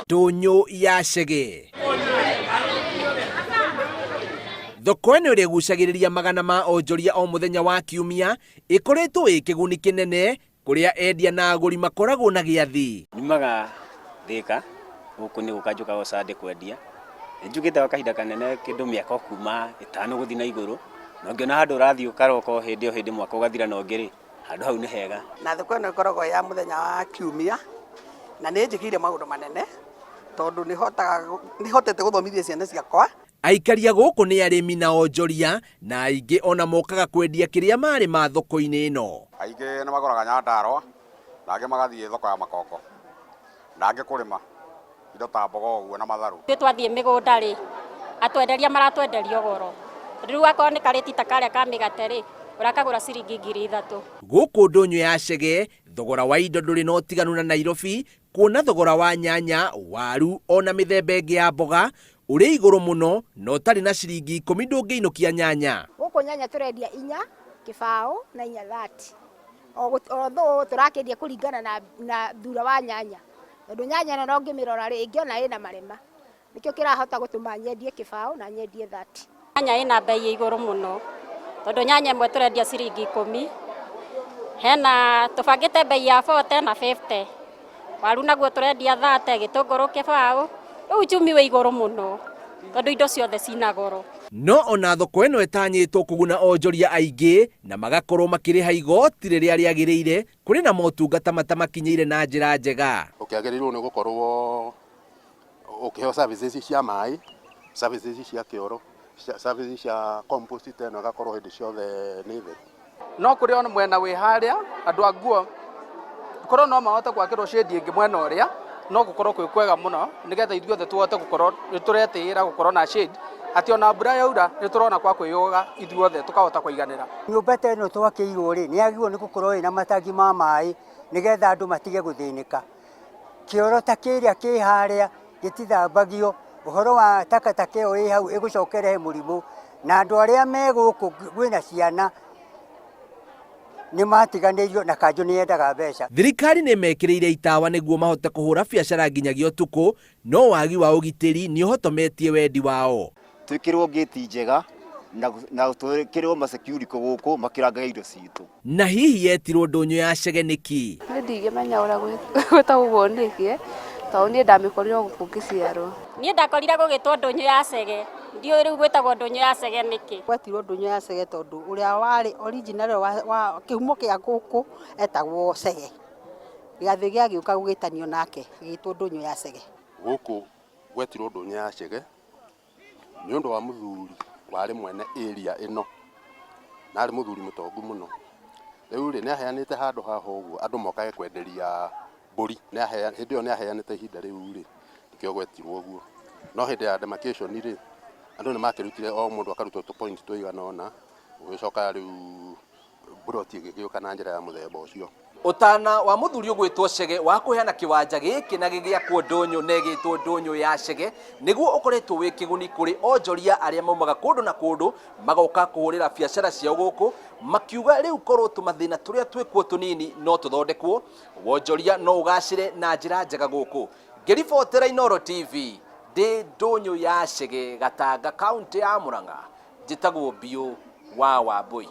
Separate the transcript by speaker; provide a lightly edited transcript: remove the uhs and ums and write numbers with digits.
Speaker 1: Ndũnyũ ya Chege. Thoko ĩno ĩrĩa ĩgucagĩrĩria magana ma onjoria o mũthenya wa kiumia ĩkoretwo ĩ kĩguni kĩnene kũrĩa endia na agũri makoragwo na gĩathĩ.
Speaker 2: Nyumaga Thĩka, gũkũ nĩ gũka njũkaga o Sunday kwendia. Nĩ njũkĩte gwa kahinda kanene kĩndũ mĩaka o kuma ĩtano gũthiĩ na igũrũ, na ũngĩona handũ ũrathiĩ ũkaroka o hĩndĩ o hĩndĩ mwaka ũgathira na ũngĩ rĩ, handũ hau nĩ hega.
Speaker 3: Na thoko ĩno ĩkoragwo ya mũthenya wa kiumia, na nĩ ĩnjĩkĩire maũndũ manene, tondũ nĩ hotete gũthomithia ciana ciakwa.
Speaker 1: Aikari a gũkũ nĩ arĩmi na onjoria, na aingĩ ona mokaga kwendia kĩrĩa marĩma thoko-inĩ ĩno.
Speaker 4: Aingĩ nĩ magũraga Nyandarũa, na angĩ magathiĩ thoko ya Makongo, na angĩ kũrĩma indo ta mboga ũguo na matharũ.
Speaker 5: Ithuĩ twathiĩ mĩgũnda rĩ, atwenderia maratwenderia goro. Rĩu akorwo nĩ karĩti ta karĩa ka mĩgate rĩ, ũrakagũra ciringi 3000.
Speaker 1: Gũkũ ndũnyũ ya Chege, thogora wa indo ndũrĩ na ũtiganu na Nairobi, kuona thogora wa nyanya, waru ona mĩthemba ĩngĩ ya mboga ũrĩ igũrũ mũno na ũtarĩ na ciringi 10 ndũngĩinũkia nyanya.
Speaker 6: Gũkũ nyanya tũrendia inya kĩbaũ na inya thati. Although tũrakĩendia kũringana na thura wa nyanya, tondũ nyanya ĩno no ngĩmĩrora rĩ, ĩngĩona ĩna marema. Nĩkĩo kĩrahota gũtũma nyendie kĩbaũ na nyendie thati.
Speaker 5: Nyanya ĩna bei ya igũrũ mũno, tondũ nyanya ĩmwe tũrendia ciringi 10. Hena tũbangĩte bei ya 40 na 50. Waru naguo tũrendia 30, gĩtũngũrũ kĩbaũ. Rĩu uchumi wĩ igũrũ mũno, tondũ indo ciothe cina goro.
Speaker 1: No ona thoko ĩno ĩtanyĩtwo kũguna onjoria aingĩ na magakorwo makĩrĩha igoti rĩrĩa rĩagĩrĩire, kũrĩ na motungata matamakinyĩire na njĩra njega.
Speaker 7: Ũkĩagĩrĩirwo nĩ gũkorwo ũkĩheo services cia maĩ, services cia kĩoro, services cia compost ta ĩno ĩgakorwo hĩndĩ ciothe nĩ theru.
Speaker 8: No kũrĩ o mwena wĩ harĩa andũ a nguo korwo no mahote gwakĩrwo shade ĩngĩ mwena ũrĩa no gũkorwo kwĩ kwega mũno nĩgetha ithuothe tũhote gũkorwo nĩ tũretĩĩra gũkorwo na shade atĩ ona mbura yaura nĩ tũrona kwa kwĩyũga ithuothe tũkahota kũiganĩra.
Speaker 9: Nyũmba ta ĩno twakĩirwo rĩ, nĩ yagĩrĩirwo nĩ gũkorwo ĩna matangi ma maĩ nĩgetha andũ matige gũthĩnĩka. Kĩoro ta kĩrĩa kĩ harĩa gĩtithambagio, ũhoro wa takataka ĩyo ĩ hau ĩgũcoka ĩrehe mũrimũ, na andũ arĩa me gũkũ kwĩna ciana nĩ matiganĩirio na kanjũ nĩ yendaga mbeca.
Speaker 1: Thirikari nĩ ĩmekĩrĩire itawa nĩguo mahote kũhũra biacara nginyagia ũtukũ, no wagi wa ũgitĩri nĩ ũhotometie wendi wao.
Speaker 10: Twĩkĩrwo ngĩti njega na twĩkĩrwo ma security gũkũ makĩrangaga indo citũ.
Speaker 1: Na hihi yetirwo ndũnyũ ya Chege nĩkĩ?
Speaker 11: Niĩ ndingĩmenya ũrĩa gwĩtagwo ũguo nĩkĩ, tondũ niĩ ndamĩkorire o gũkũ ngĩciarwo.
Speaker 5: Niĩ ndakorire gũgĩtwo ndũnyũ ya Chege, ndiũĩ rĩu gwĩtagwo ndũnyũ ya Chege nĩkĩ.
Speaker 3: Gwetirwo ndũnyũ ya Chege tondũ ũrĩa warĩ original wa kĩhumo kĩa gũkũ etagwo Chege. Gĩathĩ gĩagĩũka gũgĩtanio nake gĩgĩtwo ndũnyũ ya Chege.
Speaker 7: Gũkũ gwetirwo ndũnyũ ya Chege nĩ ũndũ wa mũthuri warĩ mwene area ĩno, na arĩ mũthuri mũtongu mũno. Rĩu rĩ, nĩ aheanĩte handũ haha ũguo andũ mokage kwenderia mbũri, hĩndĩ ĩyo nĩ aheanĩte ihinda rĩu rĩ, nĩkĩo gwetirwo ũguo. No hĩndĩ ya demarcation rĩ, andũ nĩ makĩrutire o mũndũ akaruta tũ point tũigana ũna, gũgĩcoka rĩu mburoti ĩgĩgĩũka na njĩra ya mũthemba ũcio.
Speaker 1: Ũtana wa mũthuri ũgwĩtwo Chege wa kũheana kĩwanja gĩkĩ na gĩgĩakwo ndũnyũ na ĩgĩtwo ndũnyũ ya Chege nĩguo ũkoretwo wĩ kĩguni kũrĩ onjoria arĩa maumaga kũndũ na kũndũ magoka kũhũrĩra biacara ciao gũkũ makiuga rĩu korwo tũmathĩna tũrĩa twĩkuo tũnini no tũthondekwo wonjoria no ũgacĩre na njĩra njega gũkũ. Ngĩribotera Inooro TV ndĩ ndũnyũ ya Chege Gatanga kaũntĩ ya Murang'a njĩtagwo Biũ wa Wambũi.